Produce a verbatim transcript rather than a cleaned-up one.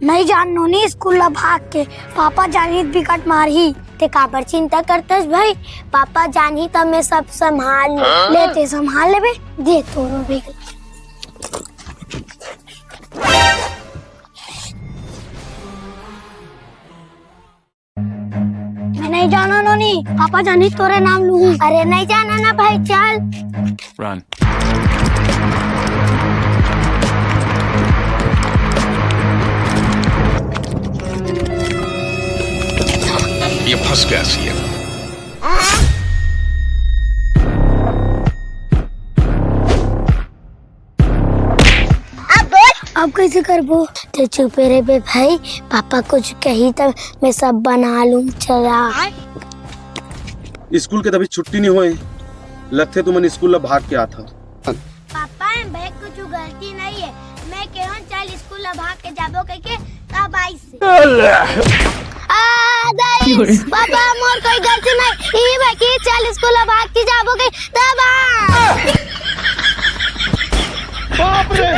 नहीं जान नोनी, स्कूल ला भाग के, पापा जानही त बिकट मारही। ते काबर चिंता करतस भाई, पापा जानही त मैं सब संभाल लूं। ले ते संभाल लेबे, दे तोरो बैग। मैं नहीं जाना नोनी, पापा जानही तोरे नाम लूहूं। अरे नहीं जाना ना भाई, चल। Run. ये फंस गया सीएम। अब कैसे करबो? ते चुपे रह बे भाई, पापा कुछ कही त मैं सब बना लूं। चला। स्कूल के तभी छुट्टी नहीं होए, लगथे तुमन स्कूल ला भाग के आत हव। पापा, एम भाई कुछ गलती नहीं है, मैं केहूं चल स्कूल ला भाग के जाबो कहिके तब आइस। आ, दाई, पापा, मोर कोई गलती नहीं। ई भाई की चल स्कूल ला भाग के जाबो कहि तब आ। बाप रे।